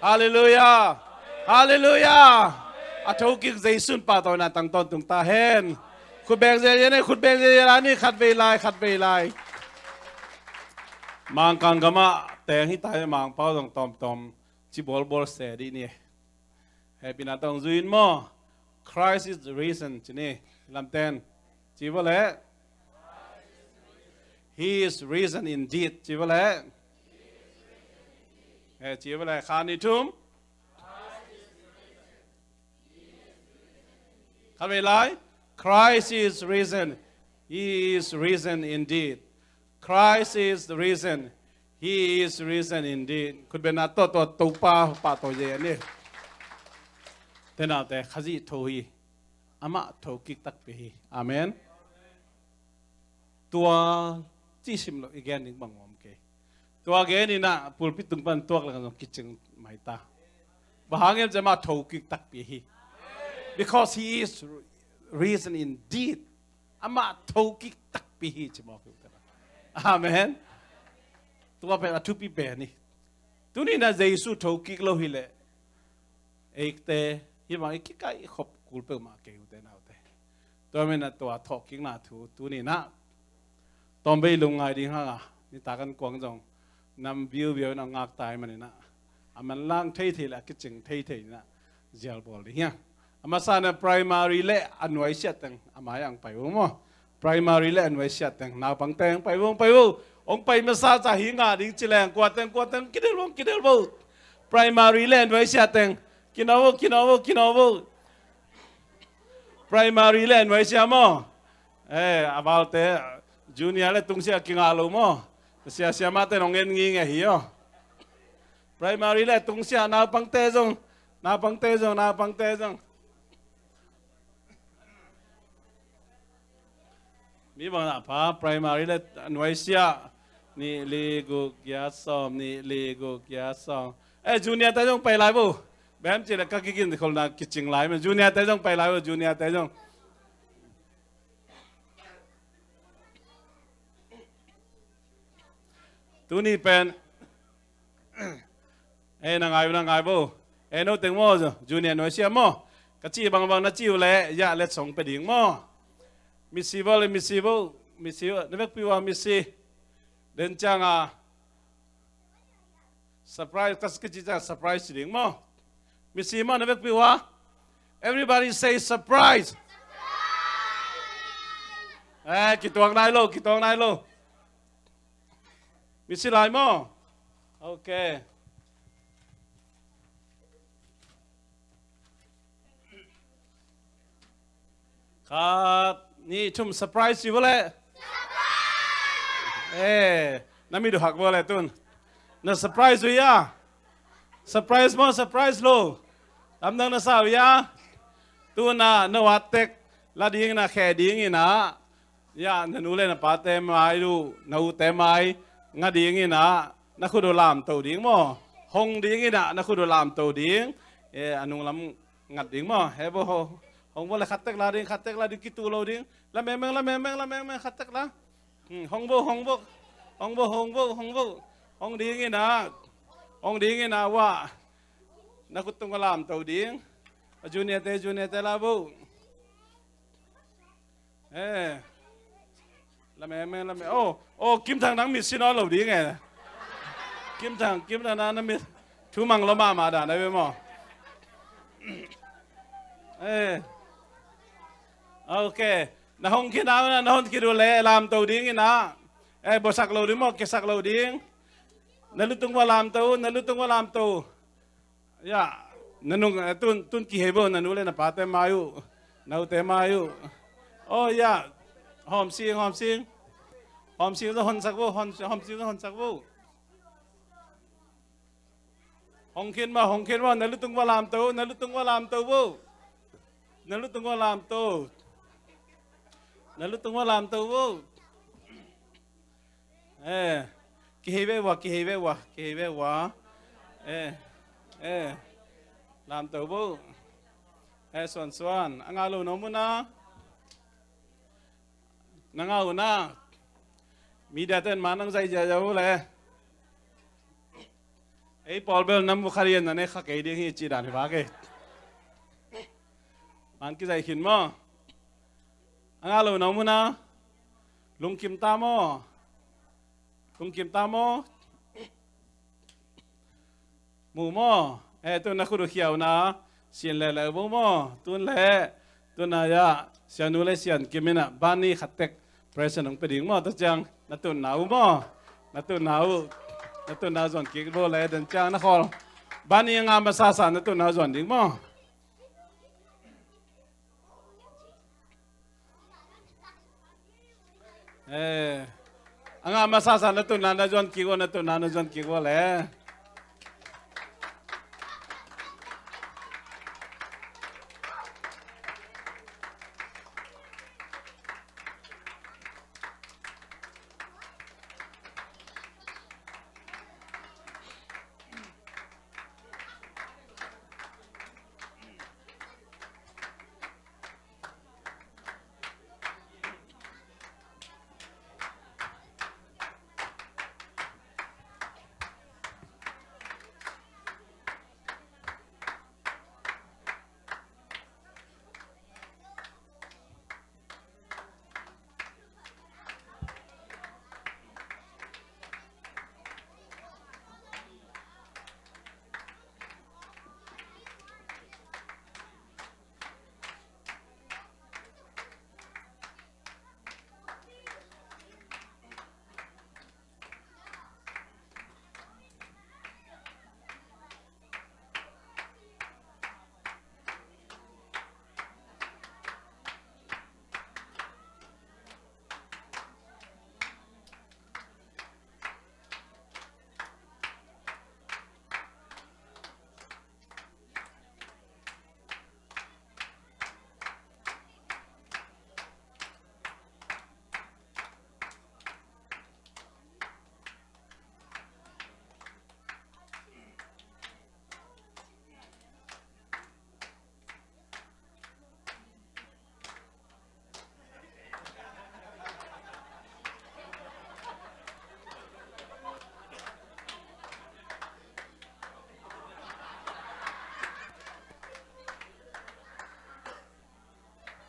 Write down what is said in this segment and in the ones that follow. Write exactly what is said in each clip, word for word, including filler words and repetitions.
Halleluiah. Halleluiah. A thokik Jesu in pahtawina tang tawntung ta hen. Khutbeng ziazia ni, khutbeng ziazia ni, khatvei lai, khatvei lai. Mangkang gamah teng hi ta hi, Mangpau zong tawmtawm ci bawlbawl se dih ni. Hehpihna tawh zui in maw? Christ is risen ci ni. Lamten ci va leh. He is risen indeed ci va leh. Eh, ci va leh. Kha ni thum. Khatvei lai. Christ is risen. He is risen indeed. Christ is risen. He is risen indeed. Khutbeng na tawh, tawh Topa pahtawi ze ni. Te naute, Khazih tho hi. Amah thokik takpi hi. Amen. Tua cih sim loh i gen ding bang om kei. Tua gen in ah pulpit tung pan tuak leng zong kicing mai ta. Bang hang hiam cih leh amah thokik takpi hi. Because he is risen indeed. Amah thokik takpi hi ci mawk hi uh te. Amen. Tua pen a thupi pen hi. Tuni in ah Jesu thokik lo hi leh, eite hih bang i kikaih khop kul peuhmah kei uh te naute. Tua manin ah tua thawhkikna thu tuni in ah tawmvei lungngai ding hang a, nitak an kuang zong nam viuviau in a ngak tai manin ah, a manlang theithei le a kicing theithei in ah zial bawl ding hi hang. A masa in ah primary le a nuaisiah teng a mai-ah hong pai vo maw. Primary le a nuaisiah teng naupangte hong pai vo, hong pai vo. Hong pai masa ca hi ngah ding ci leng kua teng, kua teng kidel vo, kidel vo. Primary le a nuaisiah teng kinaw vo, kinaw vo, kinaw vo. Primary le a nuaisiah maw. Eh, a valte junior le tungsiah kingah lo maw. Sia, siamahte in hong en ngingei hi aw. Primary le tungsiah, naupangte zong, naupangte zong, naupangte zong. Mi bang na pha, primary le a nuaisiah, nih, li, guk, giat, sawm, nih, li, guk, giat, sawm. Eh, junior te zong pai lai vo. Bang hiam cih leh ka kikin kholna kicing lai maw. Junior te zong pai lai vo, junior te zong. Tuni pen, eh, na ngai uh, na ngai vo. Eh, no teng maw, junior nuaisiah maw. Ka cih bangbang na cih uh leh, ya, letsong pia ding maw. Misi vo le, misi vo, misi vo. Na vekpi uh a misi. Den ciang a, surprise, ka, ka cih ciang surprise ci ding maw. Misi maw, na vekpi uh a. Everybody say surprise. Eh, kituak nai lo, kituak nai lo. Misi lai maw. Ok. Khat, nih, thum, surprise ci vo leh. Eh, na mit uh hak vo leh tun. Na surprise uh hia? Surprise maw, surprise lo? Lamdang na sa uh hia? Tun ah na vattek la ding in ah, khe ding in ah, ya, na nu le na pate mai uh, na ute mai nga ding in ah, na khut uh lamto ding maw. Hong ding in ah, na khut uh lamto ding. Eh, a nunglam ngat ding maw. He vo, ho, hong vo le khattek la ding, khattek la ding, kitu lo ding. La mengmeng, la mengmeng, la mengmeng, khattek la. Hmm, hong vo, hong vo. Hong vo, hong vo, hong vo. Hong ding in ah. Hong ding in ah, wah. Na khut tung ah lamto ding. A junior te, junior te la vo. Eh. La mengmeng, la meng. Oh, oh, Kim Thang nang mit si nawn lo ding e. Kim Thang, Kim Thang nang na mit. Thu mang lo mahmah dan a ve maw. Eh. Ok. Na hong khin a, na hong khin uh leh lamto ding in ah. Eh, bosak lo ding maw, kiasak lo ding. Na lutung va lamto, na lutung va lamto. Ya, na nung, eh, tun, tun kihei vo, na nu le na pate mai uh, na ute mai uh. Oh, ya, hawm sing, hawm sing. Hawm sing zong honsak vo, hawm, hawm sing zong honsak vo. Hong khin maw, hong khin maw, na lutung va lamto, na lutung va lamto vo. Na lutung va lamto. Na lutung va lamto vo. Eh, kihei ve ua, kihei ve ua, kihei ve ua. Eh, eh, lamto vo. Eh, suansuan, a ngah lo na om uh na. Na ngah uh na. Media ten ma nang zaih ziahziah uh leh. Ei pawl bel na mu kha ding, na ne kha kei ding hi cih dan hi bak e. Man kizaih khin maw? A ngah lo na om uh na? Lungkim ta maw? Lungkim ta maw? Mu maw? Eh, tun na khut uh khia uh na. Sian leh leh uh bo maw? Tun leh, tun na ya, sianu le sian kim in a, bani khat tek present hong pia ding maw? Tua ciang na tunna uh maw? Na tunna uh, na tunna uh zuan kik bo leh, den ciang na khawl. Bani a ngah masasa na tunna uh zuan ding maw? Eh, a ngah masasa na tunna na zuan kik uh, na tunna na zuan kik uh leh.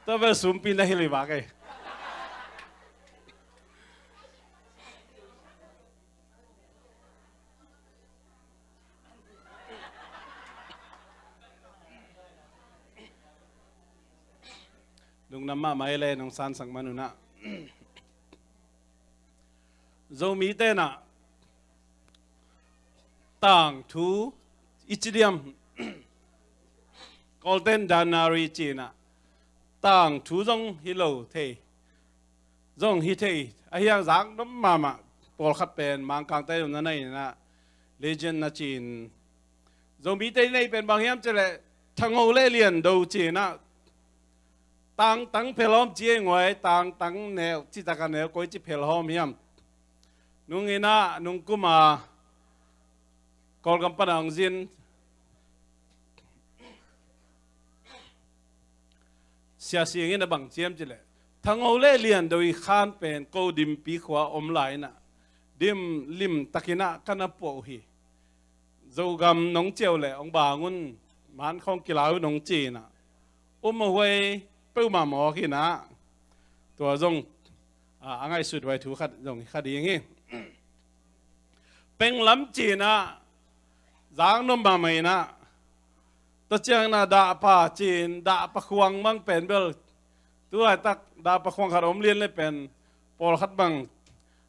Tua bel sumpi na hilh hi bak e. Lungdam mahmah ei le nong sansak man un ah. Zomite in ah tangthu i ci diam? Golden Denarii ci in ah tangthu zong hi lo thei, zong hi thei. Ahi hang zak nop mahmah pawlkhat pen Mangkangte zong na nei in ah, legend na ci in, Zomite i neih pen bang hiam cih leh thangho le liando ci in ah, tangtang phelhawm ci ei nguai, tangtang neu, citak a neu, koici phelhawm hiam? Nung in ah, nung kum a Kawlgam pan a hong zin Sia Sing in a bang ci hiam cih leh, thangho le liando i khan pen ko Dimpi khua om lai in ah, dim limtak in ah ka na puah uh hi. Zogam nong ciah uh leh hong bang un, man khawng kila un nong ci in ah, um a huai peuhmah mawk in ah, tua zong a, a ngaihsut huai thu khat zong hi kha ding hi. Peng lam ci in ah zak nop mahmah in ah, tua ciang in ah dahpa ci in, dahpa khuang bang pen bel tu laitak dahpa khuang khat om lian le pen pawlkhat bang,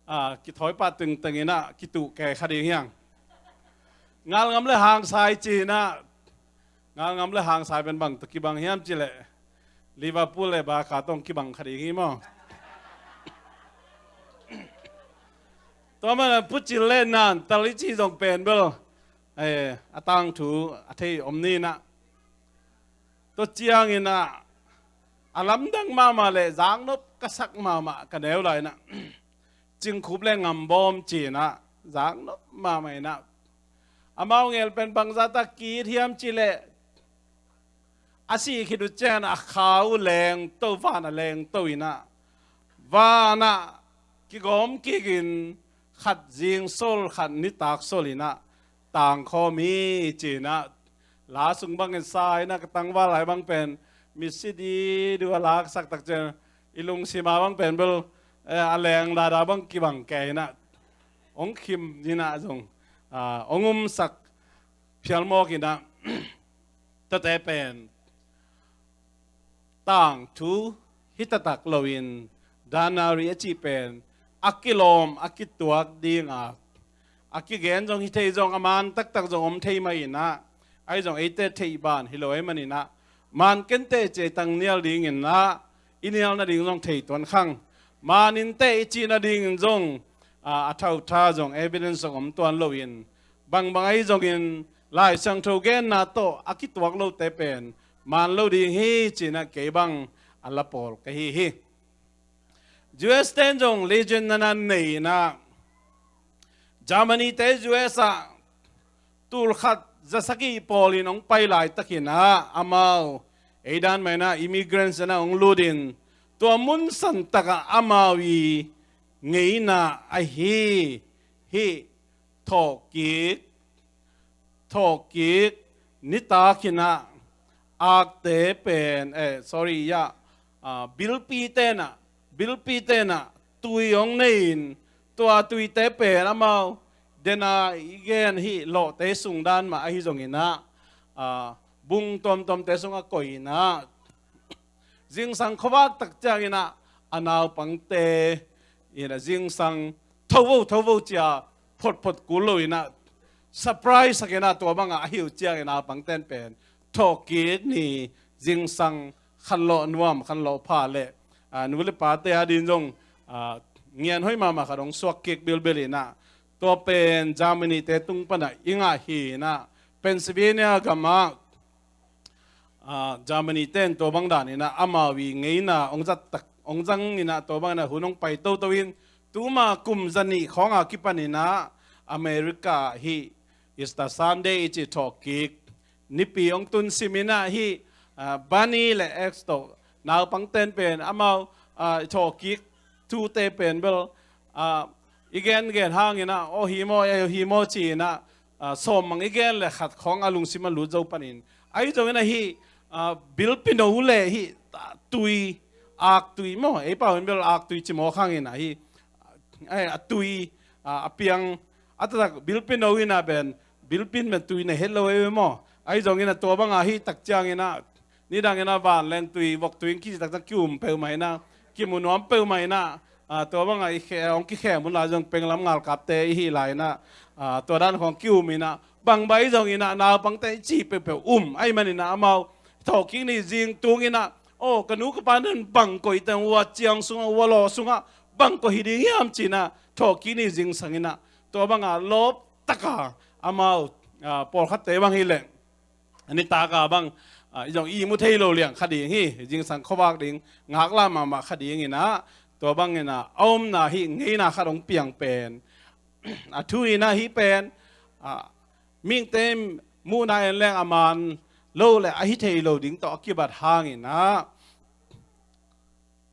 a, kithawi pah tengteng in ah kituh kei kha ding hi hang. Ngalngam le hangsai ci in ah, ngalngam le hangsai pen bang tawh kibang hiam cih leh, Liverpool le Barca tawh kibang kha ding hi maw? Tua man a pucil le nan tal i ci zong pen bel, eh, a tangthu a thei om ni in ah. Tua ciang in ah, a lamdang mahmah le zaknop ka sak mahmah ka neu lai in ah, Cingkhup le Ngambawm ci in ah, zaknop mahmah in ah, amau ngel pen bangzah tak ki-it hiam cih leh, a sih khit uh ciang a kha uh lengto, van a lengto in ah, van ah kigawm kik in, khat zingsol khat nitak sol in ah, tangkhawm hi ci-in ah, la sung bangin sa in ah, ka tangval lai bang pen mitsi didi a la ka sak tak ciang, i lungsim ah bang pen bel, eh, a leng dada bang kibang kei in ah, hong khim in ah zong, ah, hong umsak phial mawk in ah, tuate pen tangthu hi taktak loin, danari a cih pen a kilawm a kituak ding a, a kigen zong hi thei zong, a man taktak zong om thei mah in ah, ahi zong eite theih ban hi lo ahih manin ah, man kei inteh ci-a i tang nial ding in ah, i nial nading zong thei tuan khang. Man inteh i cih nadingin zong, a, a thau tha zong, evidence zong om tuan loin, bangbang ahi zongin Lai Siangtho genna tawh a kituak lote pen man lo ding hi ci-in ah kei bang a la pawl ka hi hi. U S ten zong legend na nan nei in ah, Germany te U S ah tul khat za sagih pawlin hong pai laitakin ah, amau ei dan mah in ah immigrants in ah hong lutin, tua mun santak ah amau i ngeina ahi hih thawhkik, thawhkik nitak in ah akte pen, eh, sorry, ya, ah, bilpi ten ah, bilpi ten ah tui hong nei in, tua tuite pen amau, den a i gen hih lawhte sung dan mah ahi zongin ah, ah, bung tuamtuamte sungah koih in ah, zingsang khuavak tak ciangin ah, a naupangte in ah zingsang tho vo, tho vo ci-a photphot kul lo in ah, surprise sak in ah, tua bangah a hi uh ciangin naupangte'n pen thawhkik ni zingsang khanlawh nuam, khanlawh pha leh, ah, nu le pate adingin zong, ah, ngian hoih mahmah khat hong suak kik bilbil in ah, tua pen Germany te tung pan ah i ngah hi in ah, Pennsylvania gam ah, ah, Germany ten tua bang dan in ah amau i ngeina hong zat tak, hong zang in ah, tua bang in ah hun hong pai toto in, tuma kum zanih khawng a kipan in ah America hih Easter Sunday i cih thawhkik nipi hong tun sim in ah, hih, ah, Barney le Alex tawh naupangte'n pen amau, ah, thawhkik thute pen bel, ah, i gengen hangin ah, aw hi maw, eh, hi maw ci-in ah, ah, sawm mang i gen leh khat khawng a lungsim ah lut zo panin, ahi zongin ah hih, ah, bilpi no le hih, ah, tui, aktui maw, ei pau in bel aktui ci mawk hangin ah hih, eh, a tui, ah, a piang, a taktak bilpi no in ah pen, bilpi in pen tui nei het lo ei ve maw. Ahi zongin ah tua bang a hi tak ciangin ah, nidangin ah vanleng tui, vok tui in kici tak ciang ki-um peuhmah in ah, kimu nuam peuhmah in ah, ah, tua bang a i khe-, hong kikhem hun lai zong penglam ngalkapte i hih lai in ah, ah, tua dan khawng ki-um in ah, bangbang ahi zongin ah naupangte i cih peuhpeuh um ahih manin ah, amau thawhkik ni zing tung in ah, aw, ka nu ka pa in bang koih teng, ua ciang sungah, ua law sungah bang koih hi ding hiam ci-in ah, thawhkik ni zingsang in ah, tua bang a lawp tak a, amau, ah, pawlkhatte bang hi leh, nitak a bang, ah, i zong ihmu thei lo liang kha ding hi, zingsang khuavak ding, ngaklah mahmah kha ding in ah, tua bang in ah a omna hih ngeina khat hong piang pen, a thu in ah hih pen, ah, mihingte muhna en leng a man lo le a hi thei lo ding tawh a kibat hangin ah,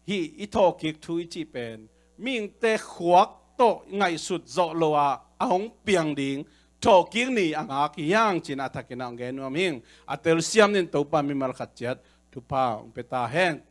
hih i thawhkik thu i cih pen mihingte khuak tawh ngaihsut zawh lo a, a hong piang ding thawhkik ni a ngak hi hang ci-in a thakin ah hong gen nuam hing. A telsiam ni in Topa mimal khat ciat thupha hong pia ta hen.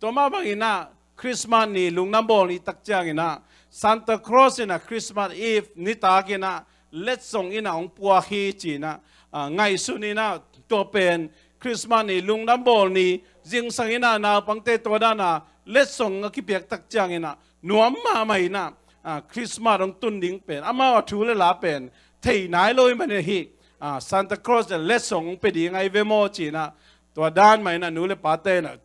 Tua mah bangin ah Christmas ni, lungdam bawl ni tak ciangin ah, Santa Claus in ah Christmas Eve nitak in ah letsong in ah hong puak hi ci-in ah, ah, ngaihsun in ah, tua pen Christmas ni, lungdam bawl ni, zingsang in ah naupangte tua dan a letsong a kipiak tak ciangin ah nuam mahmah in ah, ah, Christmas hong tun ding pen, amau a thu le la pen thei nai lo ahih manin ah hih, ah, Santa Claus in letsong hong pia ding ahi ve maw ci-in ah, tua dan mah in ah nu le pate in ah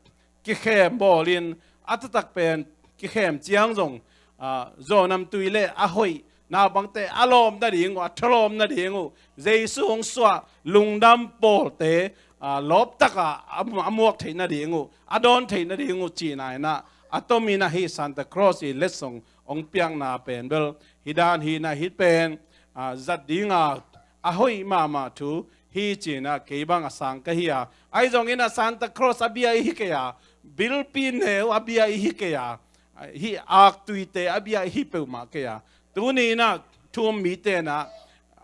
kikhem bawlin, a taktak pen kikhem ciang zong, ah, zawh namtui le a hoih, naupangte a lawm nading uh, a thalawm nading uh, Jesu hong suah lungdam pawlte, ah, lawp tak a, a, a muak theih nading uh, a dawn theih nading uh cihna in ah, a tomin ah hih Santa Claus i letsong hong piakna pen bel hih dan hi in ah, hih pen, ah, zat ding a, a hoih mahmah thu hi ci-in ah kei bang a sang ka hi a. Ahi zongin ah Santa Claus a bia i hi kei a, bilpi neu a bia i hi kei a, hih aktuite a bia i hi peuhmah kei a. Tuni in ah thu-um mite in ah,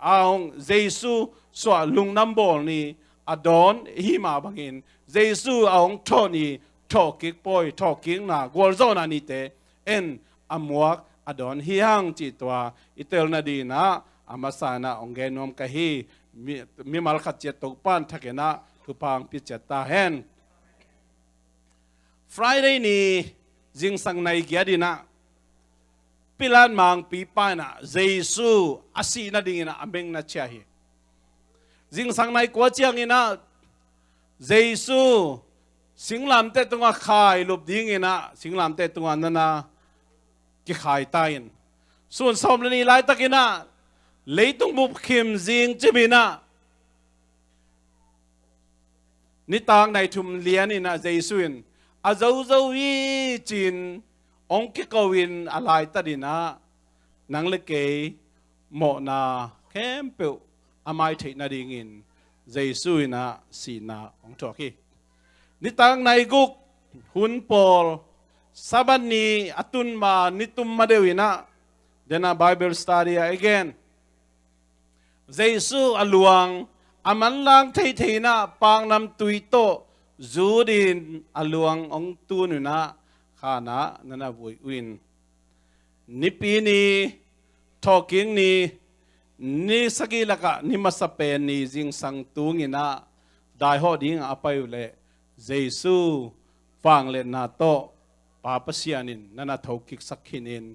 a hong Jesu suah lungnam bawl ni a dawn i hih mah bangin Jesu a hong thawh ni, thawhkik pawi, thawhkikna, gualzawhna nite en a muak a dawn hi hang cih tua i tel nadingin ah a masa in ah hong gen nuam ka hi. Mi, mimal khat ciat Topa'n thakin ah thupha hong pia ciat ta hen. Friday ni zingsang nai giat in ah Pilat mangpipa in ah Jesu a sih nadingin ah a meng na ciah hi. Zingsang nai kua ciangin ah Jesu singlamteh tungah khailup dingin ah singlamteh tungah na na kikhai ta in, sun sawm le nih laitakin ah leitung bup khim zing cimin ah nitak nai thum lianin ah Jesu in a zozo hi ci-in hong kiko in a laitatin ah nang le kei mawhna khempeuh a mai theih nadingin Jesu in ah sihna hong thuak hi. Nitak nai guk hun pawl Sabbath ni a tun ma, ni tum ma deuh in ah, then a Bible study ah i gen Jesu a luang a manlang theithei in ah paknamtui tawh zut in a luang hong tun un ah khan ah na na vui uh in, Nipi ni, thawhkik ni, ni sagih lakah ni masa pen ni zingsang tungin ah daihawh dingah a pai uh leh Jesu vangliatna tawh Pa Pasian in na na thokiksak khin in,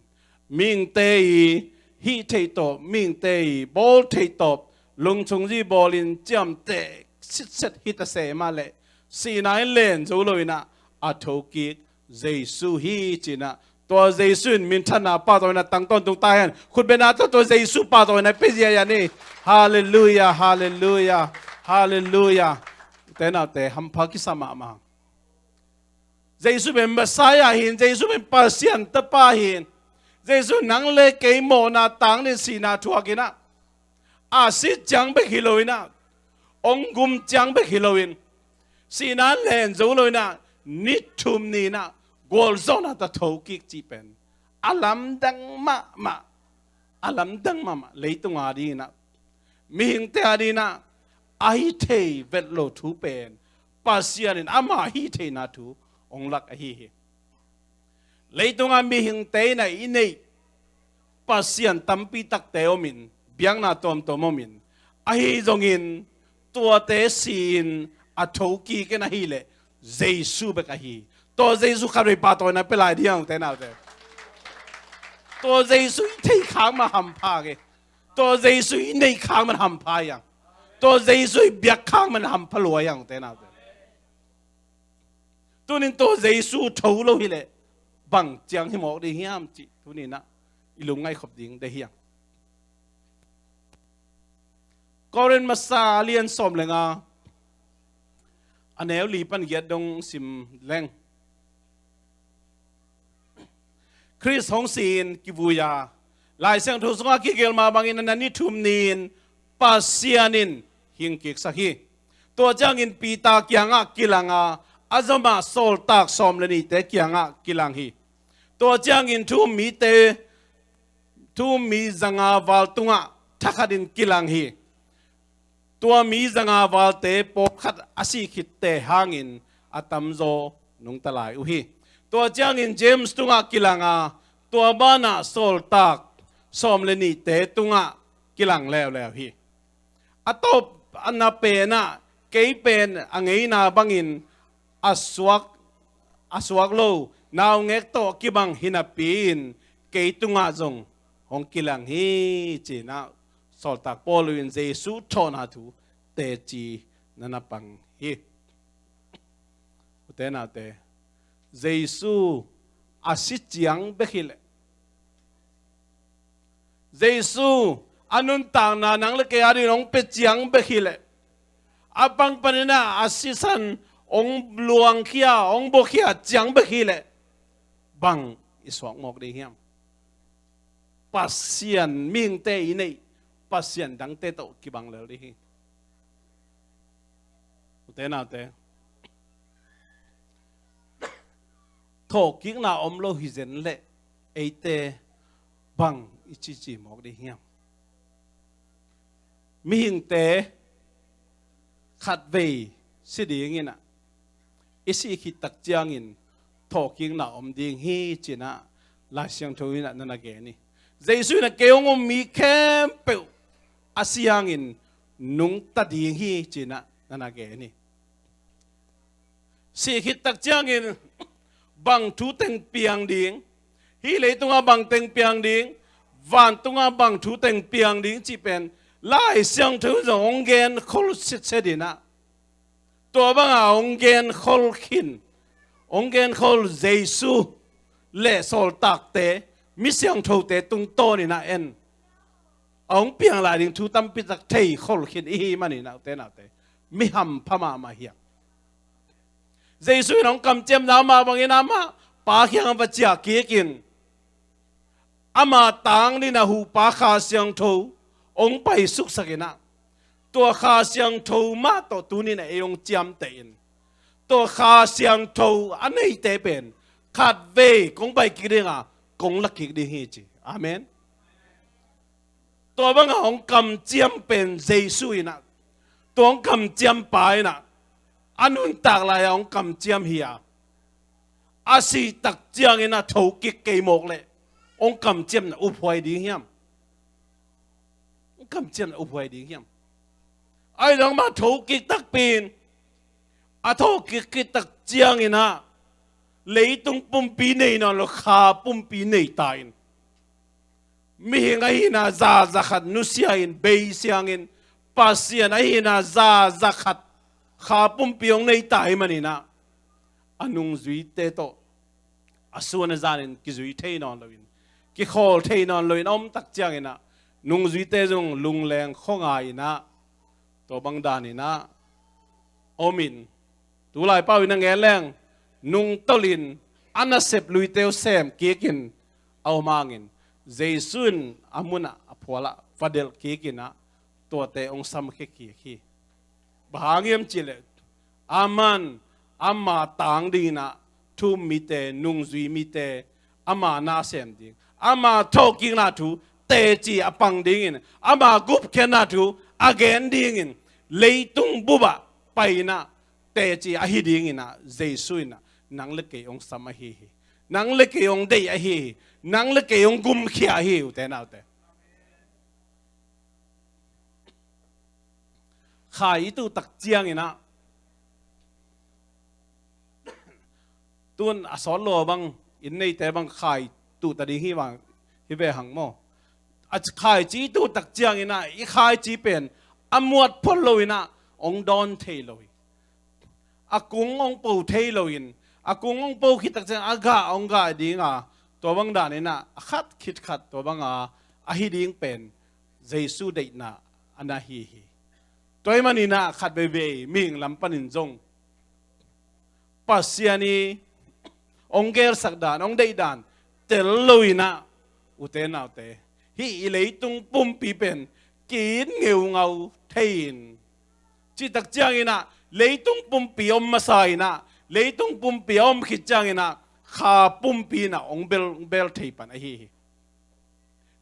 mihingte i hih theih tawp, mihingte i bawl theih tawp, lungchung zi bawlin ciamteh sitset hi ta se mah leh sihna in len zo lo in ah a thokik Jesu hi ci-in ah, tua Jesu in minthanna pahtawi in ah tang tawntung ta hen. Khutbetna tawh tua Jesu pahtawi in ah pia ziahziah ni. Halleluiah, halleluiah, halleluiah. Ute naute, hampha kisa mahmah. Jesu pen Messiah hi in, Jesu pen Pasian Tapa hi in, Jesu nang le kei mawhna tang dingin sihna thuak in ah, a sih ciang bek hi lo in ah, hong gum ciang bek hi lo in, sihna len zo lo in ah, ni thum ni in ah gualzawhna tawh thokik cih pen a lamdang mahmah, a lamdang mahmah. Leitung a dingin ah, mihingte a dingin ah a hi thei vet lo thu pen Pasian in ama hih theihna thu hong lak ahi hi. Leitungah mihingte in ah i neih Pasian tampi takte om in, biakna tuamtuam om in, ahi zongin tuate si-in a thokik in ahih leh Jesu bek ahi. Tua Jesu khatvei pahtawi in ah pia lai ding a, ute naute. Tua Jesu i theih khak mah hampha hi. Tua Jesu i neih khak mah hampha hi a, tua Jesu i biak khak mah hampha lua hi a, ute naute. Tunin tua Jesu tho lo hi leh bang ciang hi mawk ding hiam cih tunin ah i lungngaih khop ding deih hi a. Korin masa a lian sawm le nga, a neu li pan giat dong sim leng. Khrist hong si-in kivui a, Lai Siangtho sungah kigelh mah bangin a na ni thum ni-in Pasian in hingkiksak hi. Tua ciangin Peter kiangah kilang a, a zom ah sawltak sawm le nihte kiangah kilang hi. Tua ciangin thu-um mite, thu-um mi zanga val tungah thakhatin kilang hi. Tua mi zanga valte pawlkhat a sih khitte hangin a tamzaw nungta lai uh hi. Tua ciangin James tungah kilang a, tua banah sawltak sawm le nihte tungah kilang leuleu hi. A tawp a na pen ah kei pen a ngeina bangin a suak, a suak lo naungek tawh kibang hi napi-in kei tungah zong hong kilang hi, ci-in ah sawltak Paul in Jesu thawhna thu teci na na pang hi. Ute naute, Jesu a si ciang bek hi leh, Jesu a nuntakna nang le kei a dingin hong pia ciang bek hi leh, a pang panin ah a sisan hong luangkhia, hong buakhia ciang bek hi leh, bang i suak mawk ding hiam? Pasian, mihingte i neih Pasian dangte tawh kibang lel ding hi. Ute naute, thawhkikna om lo hi zen leh eite bang i cici mawk ding hiam? Mihingte khatvei si dingin ah, i sih khit tak ciangin thawhkikna om ding hi ci-in ah Lai Siangtho in ah na na gen hi. Jesu in ah kei hong um mi khempeuh a si hangin nungta ding hi ci-in ah na na gen hi. Sih khit tak ciangin bang thu teng piang ding, hih leitungah bang teng piang ding, vantungah bang thu teng piang ding cih pen Lai Siangtho in zong hong gen khol sitset in ah, tua bangah hong gen khol khin, hong gen khol Jesu le sawltakte, mi siangthote tungtawn in ah en a hong piang lai ding thu tampi tak thei khol khin i hi manin ah, ute naute, mi hampha mahmah hi hang. Jesu in hong kamciamna mah bangin amah Pa kiangah va ciah kik in, ama tang dingin ah huhpa Kha Siangtho hong paisuksak in ah, tua Kha Siangtho mah tawh tuni-in ah ei hong ciamteh in, tua Kha Siangtho a neite pen khatvei kong pai kik ding a, kong la kik ding hi ci. Amen. Tua bangah hong kamciam pen Jesu in ah, tua hong kamciam Pa in ah, a nuntak lai-ah hong kamciam hi a, a sih tak ciangin ah thokik kei mawk leh hong kamciamna uphuai ding hiam? Hong kamciamna uphuai ding hiam? Ahi zong amah thokik takpi in, a thokik khit tak ciangin ah leitung pumpi nei nawn lo, kha pumpi nei ta in, mihing ahihna za za khat nusia in, bei siang in, Pasian ahihna za za khat kha pumpi hong nei ta hi manin ah, a nungzuite tawh a suan a zanin kizui thei nawn loin, kikhawl thei nawn loin a om tak ciangin ah, nungzuite zong lungleng khuangai in ah, tua bang danin ah om in, tulai pau in a ngen leng, nungtolh in, a nasep luite uh sem kik in a om hangin, Jesu in a munah, a phualah va delh kik in ah, tuate hong samkhia kik hi. Bang hang hiam cih leh, aman ama tang dingin ah thu-um mite, nungzui mite, ama na sem ding, ama thawhkikna thu teci a pang dingin, ama gupkhiatna thu a gen dingin, leitung bupah pai in ah teci ahi dingin ah, Jesu in ah nang le kei hong sam ahi hi. Nang le kei hong deih ahi hi. Nang le kei hong gumkhia ahi hi, ute naute. Khai i tuh tak ciangin ah, tun a sawt lo bang, inn neite bang khai tuh ta ding hi vang, hi ve hang maw. A khaici i tuh tak ciangin ah, i khaici pen a muat phot loin ah hong dawn thei lo hi. A kung hong po thei loin, a kung hong po khit tak ciang a gah hong gah ding a, tua bang danin ah a khat khit khat tua bang a, a hi ding pen Jesu deihna a na hi hi. Tua ahih manin ah khat veivei mihing lam panin zong Pasian i hong gelsak dan, hong deih dan tel loin ah, ute naute, hih i leitung pumpi pen ki-it ngeungau thei in, cih tak ciangin ah, leitung pumpi om masa in ah, leitung pumpi a om khit ciangin ah, kha pumpi in ah hong bel, hong bel thei pan ahi hi.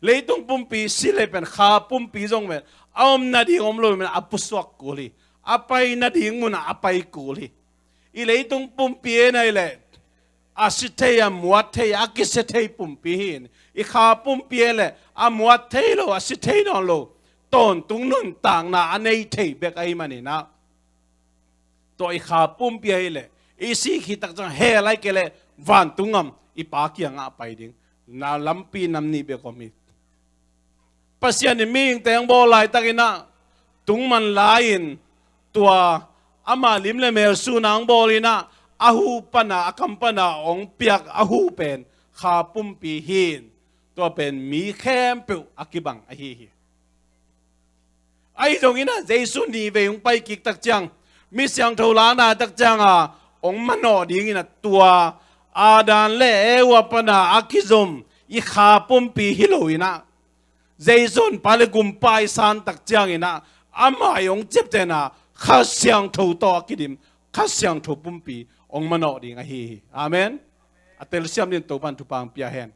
Leitung pumpi si le pen kha pumpi zong pen a om nading om lo pen a pusuak kul hi. A pai nading munah a pai kul hi. I leitung pumpi e nai le a si thei, a muat thei, a kisia thei pumpi hi in, i kha pumpi e le a muat thei lo, a si thei nawn lo, tawntung nuntakna a nei thei bek ahih manin ah, tua i kha pumpi ahih leh, i sih khit tak ciang hell ahih kei leh vantung gam i Pa kiangah a pai ding, na lampi nam nih bek om hi. Pasian in mihingte hong bawl laitakin ah, tungman lai-in tua ama lim le mel sun a hong bawl in ah, a huh pan a, a kam pan a hong piak a huh pen kha pumpi hi in, tua pen mi khempeuh a kibang ahi hi. Ahi zongin ah Jesu nih vei hong pai kik tak ciang, mi siangtho lakna tak ciang a hong manawh dingin ah, tua Adam le Eva pan a a kizom i kha pumpi hi loin ah, Jesu in Pa le Gumpa i san tak ciangin ah, amah i hong ciaptehna Kha Siangtho tawh a kidim Kha Siangtho pumpi hong manawh ding ahi hi. Amen. A telsiam dingin Topa'n thupha hong pia hen.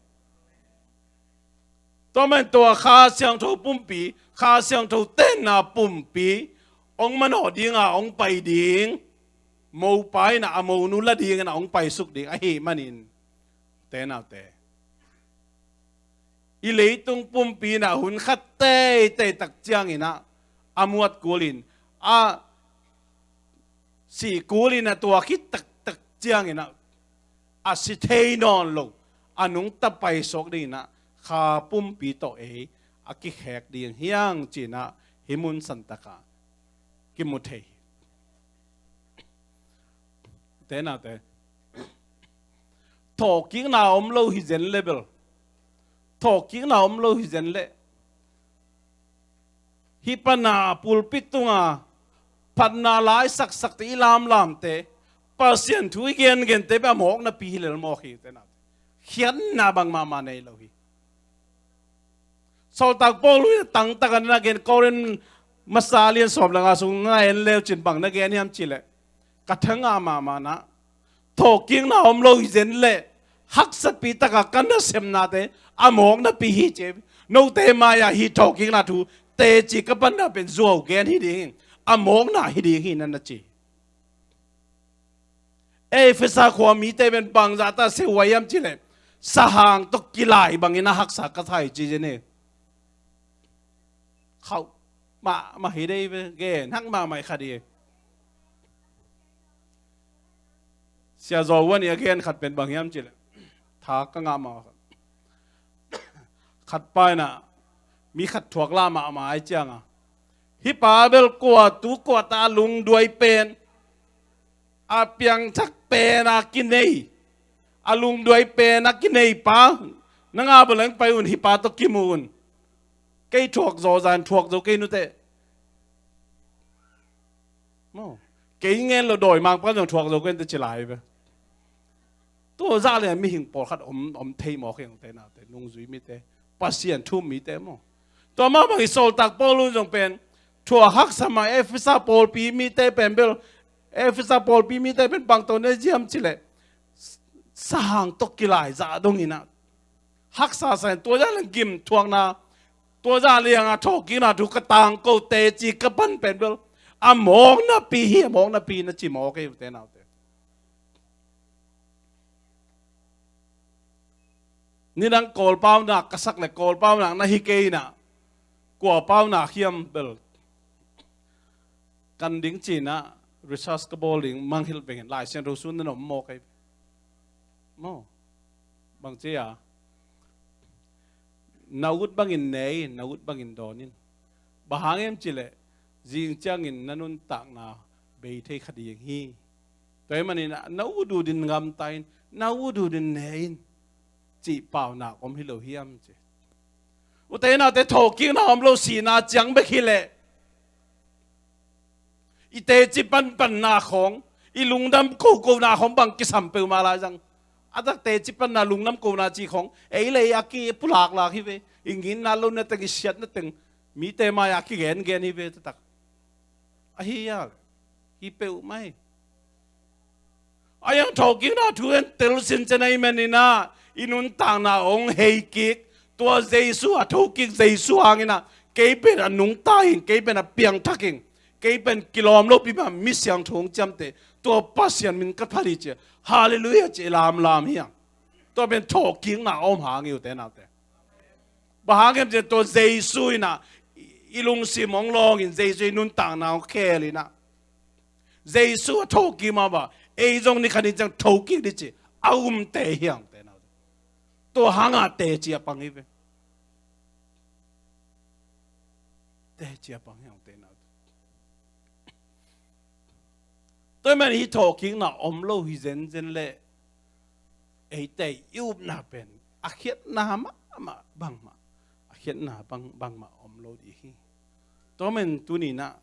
Tua man tua Kha Siangtho pumpi, Kha Siangtho tenna pumpi hong manawh dinga hong pai ding, mopa in a monu la dingin a hong paisuk ding ahih manin, te naute, i leitung pumpi in a hun khat teitei tak ciangin a, a muat kulin, a sih kulin a, tua khit taktak ciangin a, a si thei nawn lo, a nungta paisuak dingin a, kha pumpi tawh ei a kikhek ding hi hang ci-in a, hih mun santak ah kimu thei hi. Te naute, thawhkikna om lo hi zen leh bel, thawhkikna om lo hi zen leh, hih pana pulpit tunga phatna la i saksakte, i lamlamte, Pasian thu i gengente bel a mawknapi hi lel mawk hi, te naute. Khiatna bang mahmah nei lo hi. Sawltak Paul in a tangtak a na gen, Korin masa lian sawm le nga sung na en leu cin bang na gen hiam cih leh, ka thangah mahmah na, thawhkikna om lo hi zen leh, haksapi taka ka nasepnate a mawknapi hi ci. Note mai-ah hih thawhkikna thu teci ka panna pen zuau gen hi ding hi, a mawkna hi ding hi na na ci. Efesa khua mite pen bangzah ta se huai hiam cih leh, sahang tawh kilai bangin a haksa ka sa hi ci zen hi. Khauh mahmah hi dei ve, gen hak mahmah hi kha ding. Sia Zo Wan in a gen khat pen bang hiam cih leh, tha ka ngah mah, khat pa in a, mi khat thuak lah mahmah ahih ciangin a, hih pa bel kua tu kua ta a lungduai pen, a piangthak pen a kinei, a lungduai pen a kinei pa, na ngah bang leng pai un, hih pa tawh kimu un. Kei thuak zaw, zan thuak zo kei nute. Maw, kei ngen lo dawimangpa zong thuak zo kei nute ci lai ve. Tua zah le mihing pawlkhat om, om thei mawk hi hang, te naute, nungzui mite, Pasian thu-um mite maw. Tua mah bangin sawltak Paul in zong pen, tua haksa mah Efesa pawlpi mite pen bel, Efesa pawlpi mite pen bang tawh na zia hiam cih leh, sahang tawh kilai zah dongin a, haksa sa in, tua zah liang gim thuakna, tua zah liang a thawhkikna thu ka tangko teci ka pan pen bel, a mawknapi hi, a mawknapi na ci mawk hi, te naute. Nidang Kawl paunak ka sak leh Kawl paunak na hi kei in a, kua paunak hiam bel, kan ding ci-in a, research ka bawl ding, mangngilh veng in, Lai Siangtho sung na om mawk ei. Maw, bang ci a, na ut bangin ne in, na ut bangin dawn in. Bang hang hiam cih leh, zing ciangin na nuntakna bei thei kha ding hi. Tua ahih manin a, na ut ut in gamta in, na ut ut in ne in, cih paunak om hi lo hiam ci. Ute naute, thawhkikna om lo, sihna ciang bek hi leh, i teci panpanna khawng, i lungdam kokona khawng bang kisam peuhmah lai zang. A tak teci panna, lungdam kona cih khawng ei le ei a kipulaklak hi ve. I nginna lo na teng, i siatna teng, mite mai-ah kigengen hi ve taktak. Ahi a, hi peuhmah hi. A iang thawhkikna thu en telsin ciang ahih manin a, i nuntakna hong hei kik. Tua Jesu a thokik Jesu hangin a, kei pen a nungta ing, kei pen a piangthak ing, kei pen kilawm lopi mah mi siangtho hong ciamteh, tua Pasian min ka phat hi ci a, Halleluiah ci lamlam hi hang. Tua pen thawhkikna a om hang hi, ute naute. Bang hang hiam cih leh tua Jesu in a, i lungsim hong lawng in, Jesu i nuntakna hong khel in a, Jesu a thokik mah bang, ei zong ni khat ni ciang thokik ding cih a um tei hi hang, ute naute. Tua hang a teci a pang hi ve. Teci a pang hi hang, ute naute. Tua ahih manin hih thawhkikna om lo hi zenzen leh, eite i upna pen a khiatna mahmah bangmah, a khiatna bang, bangmah om lo ding hi. Tua ahih manin tuni-in a,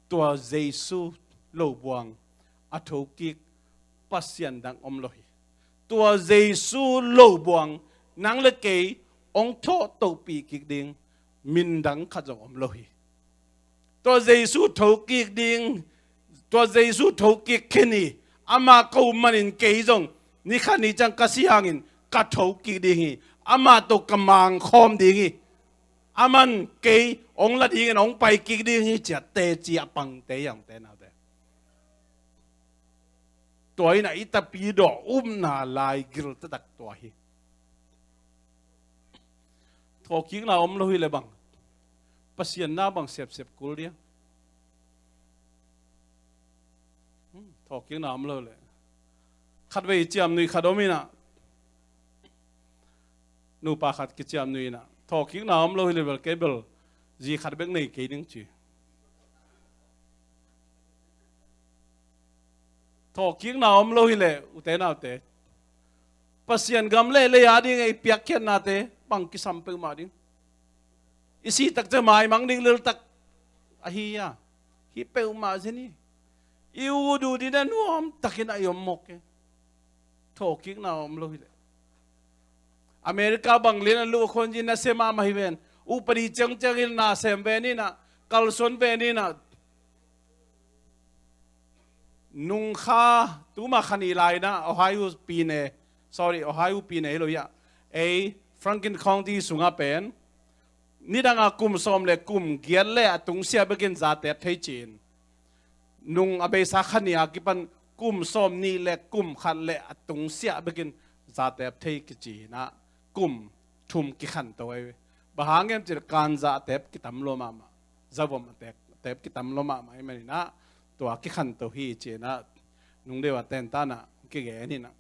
tua Jesu lo buang a thokik Pasian dang om lo hi. Tua Jesu lo buang nang le kei hong thawh tohpih kik ding min dang khat zong om lo hi. Tua Jesu thokik ding, tua Jesu thokik khin hi. Amah ka up manin kei zong ni khat ni ciang ka si hangin ka thokik ding hi. Amah tawh ka mangkhawm ding hi. a man kei hong la dingin hong pai kik ding hi ci-a teci a pangte hi hang, ute naute. Tua in a i tapidaw upna lai gil taktak tua hi. Thawhkikna om lo hi leh bang, Pasian na bang sepsep kul dia. Hmm, thawhkikna om lo leh. Khatvei ciamnuih khat om in a, nupa khat kiciamnuih in a, thawhkikna om lo hi leh bel kei bel zi khat bek nei kei ning ci. Thawhkikna om lo hi leh, ute naute, Pasian gam leh lei a ding a i piakkhiatnate bang kisam peuhmah ding. I si tak ciang maimang ding lel tak ahi a, hi peuhmah zen hi. I ut ut in a nuam takin a i om mawk e. Thawhkikna om lo hi leh. America bang lian a luh a khuan ci nasem mahmah hi ven. Upadi ciangciang in na sem ven in a, kalsuan ven in a. Nung kha, tuma kha nih lai in a, Ohio pine, sorry, Ohio pine hi lo hi a, ei Franklin County sungah pen nidang a kum sawm leh kum giat leh a tungsiah bekin zatep thei ci-in, nung a beisa kha nih a kipan kum sawm nih leh kum khat leh a tungsiah bekin zatep thei kici in a, kum thum kikhanto ahi ve. Bang hang hiam cih leh kanja a tep kitam lua mahmah, zavom a tep, tep kitam lua mahmah ahih manin a, tua kikhanto hi ci-in a, nung deuh a tentan a kigen in a.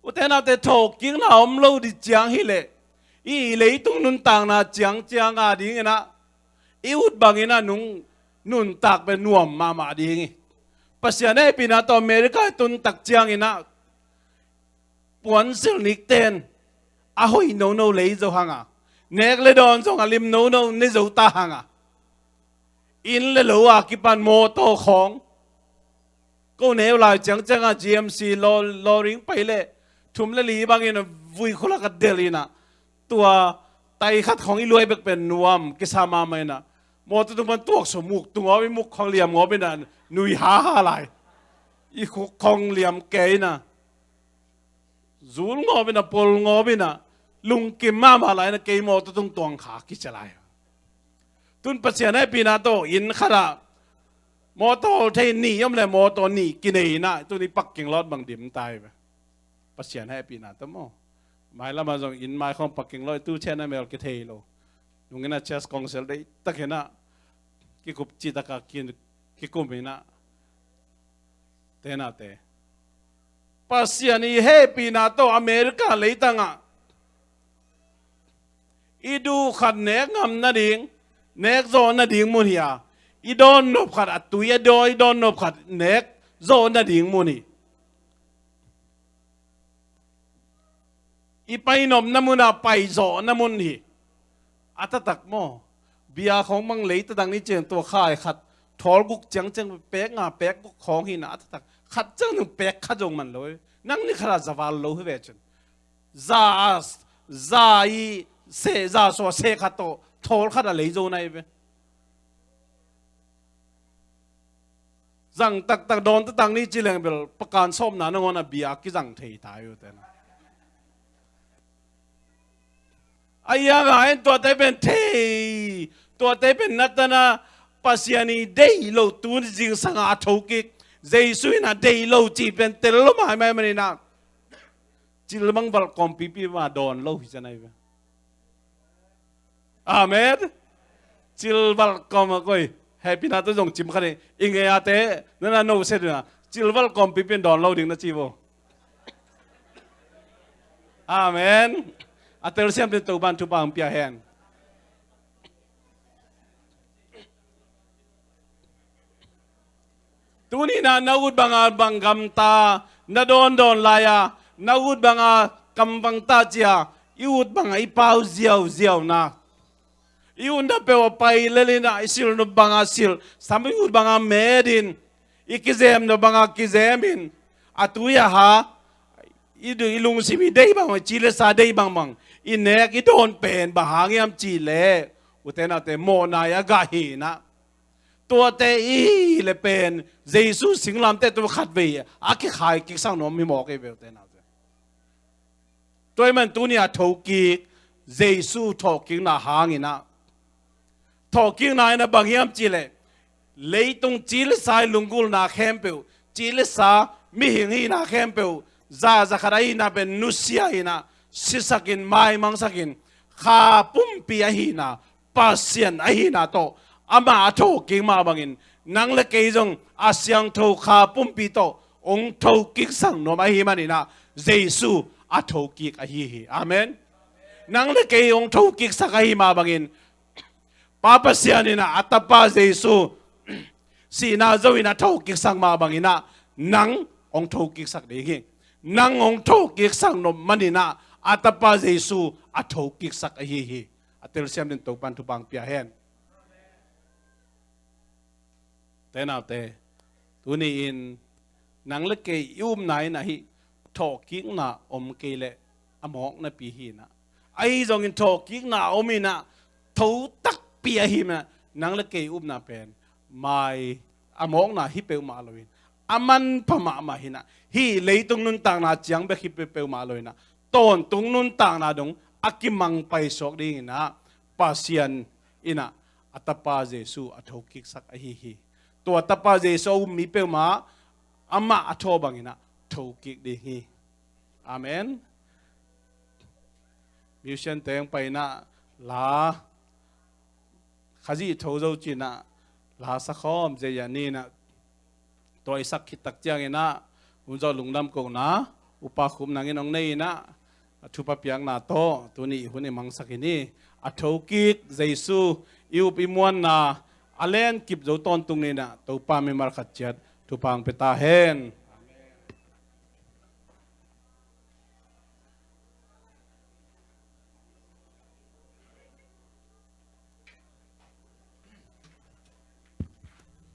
Ute naute, thawhkikna om lo ding ciang hi leh, i leitung nuntakna ciangciang a ding in a, i ut bangin a nung nuntak pen nuam mahmah ding hi. Pasian hehpihna tawh America i tun tak ciangin a, puansilh nikten a hoih nono lei zo hang a, nek leh dawn zong a lim nono ne zo ta hang a, inn leh lo a kipan mawtaw khawng. Ko neu lai ciangciang a G M C law, lawring pai leh thum leh li bangin a vui khulak a delh in a, tua tai khat khawng i luai bek pen nuam kisa mahmah in a, mawtaw tung pan tuak sawm, muk tung awp in, muk khawng liam ngawp in a, nui haha lai. I khuk khawng liam kei in a, zul ngawp in a, pol ngawp in a, lungkim mahmah lai in a, kei mawtaw tung tuang kha kici lai. Tun Pasian hehpihna tawh inn khat ah mawtaw thei nih om leh mawtaw nih kinei in a, tun i parking lot bang dim ta hi ve. Pasian hehpihna tawh maw. Mailam ah zong inn mai khawng parking lot tu ciang a mel kithei lo. Nung in a church council deihtak in a, kikup citak a ki, kikum in a, ute naute, Pasian i hehpihna tawh America leitang ah i duh khat nek ngam nading, nek zawh nading mun hi a, i dawn nop khat, a tui a dawi dawn nop khat nek zawh nading mun hi. I pai nopna mun ah pai zawhna mun hi. A taktak maw. Bia khawng mang lei taktak ni ciang tua khai khat, thawl guk ciangciang pek nga, pek guk khawng hi na, a taktak khat ciang nung pek khat zong man lo hi. Nang ni khat ah za val lo hi ve cin. Za, za i seh, za sua seh khat tawh thawl khat a lei zo na hi ve. Zang taktak dawn taktak ni ci leng bel pakan sawmna nangawn a bia kizang thei ta hi uh tena. A iang a en tuate pen thei, tuate pen natana Pasian i deih lo tu zingsang a thokik, Jesu in a deih lo ci pen tel lo maimai manina. Cilbang valh kawmpipi ma dawn lo hi cian ahi ve. Amen. Cilvalh kawm a koi. Hehpihna tawh zong cim khat hi. I ngei a te nana no se dina. Cilvalh kawmpipi in dawn lo ding na ci vo. Amen. A telsiam din Topan thupha hong pia hen. Tuni na na ut banga bang gamta, na dawndawn lai-a na ut banga kamvangta cia, i ut banga i pau ziauziau na. I utna peuh a pai lelina i silh nop banga silh, sam i ut banga medin, i kizem nop banga kizemin, a tui a ha, i, i lungsim i deih bangbang, ci le sa deih bangbang, i nek i dawn pen bang hang hiam cih leh, ute naute mawhna i a gah hina. Tuate i hih leh pen Jesu singlamteh tungah khatvei a kikhai kiksak nuam hi mawk ei ve ute naute. Tua ahih man tuni a thokik, Jesu thawhkikna hangin ah, thawhkikna in ah bang hiam cihleh, leitung ci le sa i lunggulhna khempeuh, ci le sa mihing hihna khempeuh, za za khat ahihna pen nusia in ah, sisakin, maimangsakin, kha pumpi ahihna, Pasian ahihna tawh amah a thokik mah bangin, nang le kei zong a siangtho kha pumpi tawh hong thokiksak nuam ahih manin ah, Jesu a thokik ahi hi. Amen. Nang le kei hong thokiksak ahih mah bangin, Pa Pasian in ah a Tapa Jesu sihna zo in a thokiksak mah bangin ah, nang hong thokiksak ding hi. Nang hong thokiksak nop manin ah, a Tapa Jesu a thokiksak ahi hi. A telsiam dingin Topan thupha pia hen. Te naute, tuni-in nang le kei i upna in ah hih thawhkikna om kei leh a mawk napi hi in ah, ahi zongin thawhkikna om in ah, tho takpi ahi manin ah, nang le kei i upna pen mai a mawkna hi peuhmah loin, a manpha mahmah hi in ah, hih leitung nuntakna ciang bek hi peuhmah loin ah, tawntung nuntakna dong a kimang paisuak dingin ah, Pasian in ah a Tapa Jesu a thokiksak ahi hi. Tua Tapa Jesu a um mi peuhmah amah a tho bangin ah thokik ding hi. Amen. Musician teng pai in ah, la, Khazih tho zo ci in ah, la sakhawm zei a ni in ah, tua i sak khit tak ciangin ah, hun zawh lungdam kohna, Upa Khum Nang in hong nei in ah, a thupha piakna tawh tuni i hun i mangsak hi ni. A thokik Jesu i up i muanna a lenkip zo tawntung ni in ah, Topa mimal khat ciat thupha hong pia ta hen.